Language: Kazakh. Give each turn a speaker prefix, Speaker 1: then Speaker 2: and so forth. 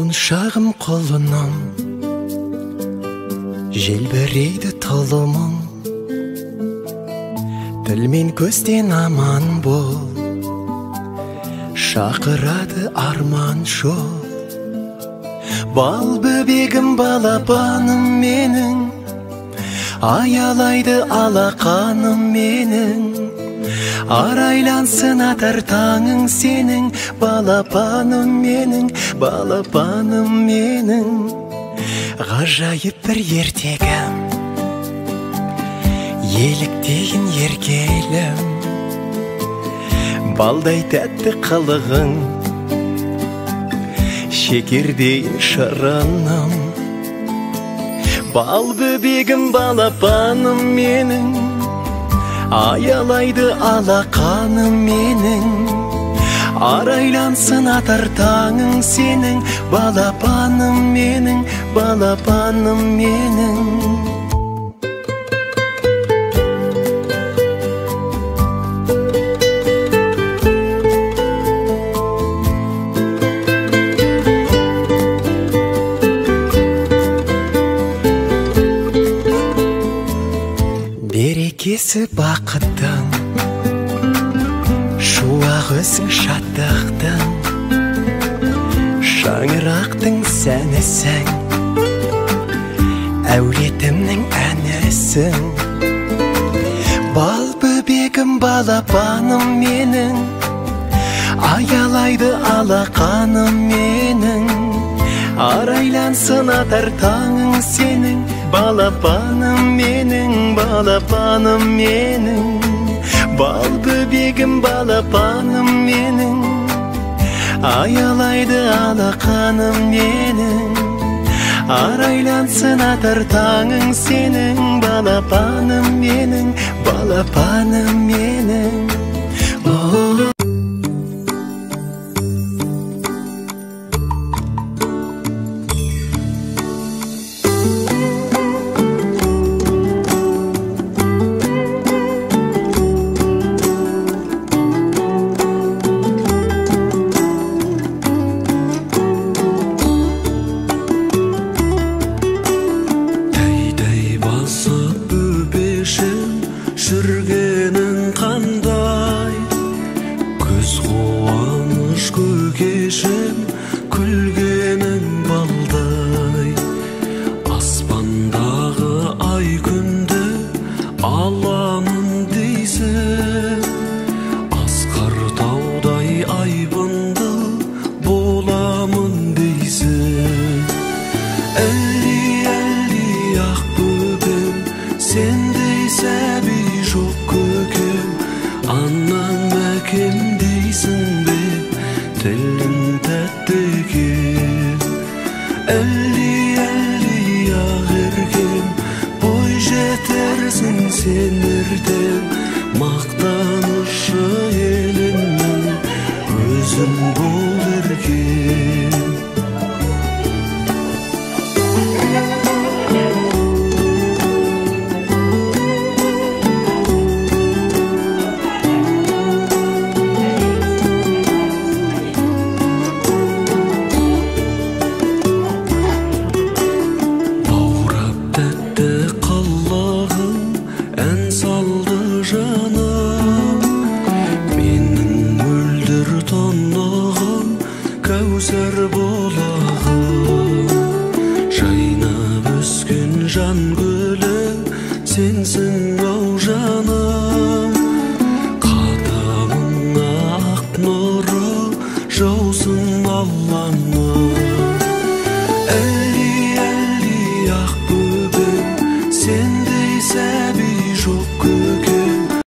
Speaker 1: Құлыншағым құлыным, желбірейді тұлымың, тіл мен көзден аман бол, шақырады арман жол. Бал бөбегім балапаным менің, аялайды алақаным менің. Арайлансын атар таңың сенің, балапаным менің, балапаным менің. Ғажайып бір ертегім, еліктейін еркелім, балдай тәтті қылығың, шекердейін шырыным. Бал бөбегім балапаным менің, аялайды алақаным менің. Арайлансын атар таңың сенің, балапаным менің, балапаным менің. Берекесі бақыттың, шуақ өзің шаттықтың, шаңырақтың сәнісің, әулетімнің әнісің. Бал бөбегім балапаным менің, аялайды алақаным менің. Арайлансын атар таңың сенің, балапаным менің, балапаным менің. Бал бөбегім балапаным менің, аялайды алақаным менің. Арайлансын атар таңың сенің, балапаным менің, балапаным менің.
Speaker 2: Жүргенің қандай, көз қуаныш көкешім, күлгенің балдай. Аспандағы ай күнді аламын дейсің, асқар таудай айбынды боламын дейсің. Әлди, әлди ақ бөпем, сендей сәби жоқ көкем, анам әкем дейсің бе, тілің тәтті екен. Әлди, әлди ақ еркем, бой жетерсің сен ертең, мақтанышы еліңнің өзің бол еркем. Кәусар бұлағым, жайнап өскен жан гүлі сенсің ау жаным. Қадамыңа ақ нұры жаусын Алланың. Әлди, әлди ақ бөбем, сендей сәби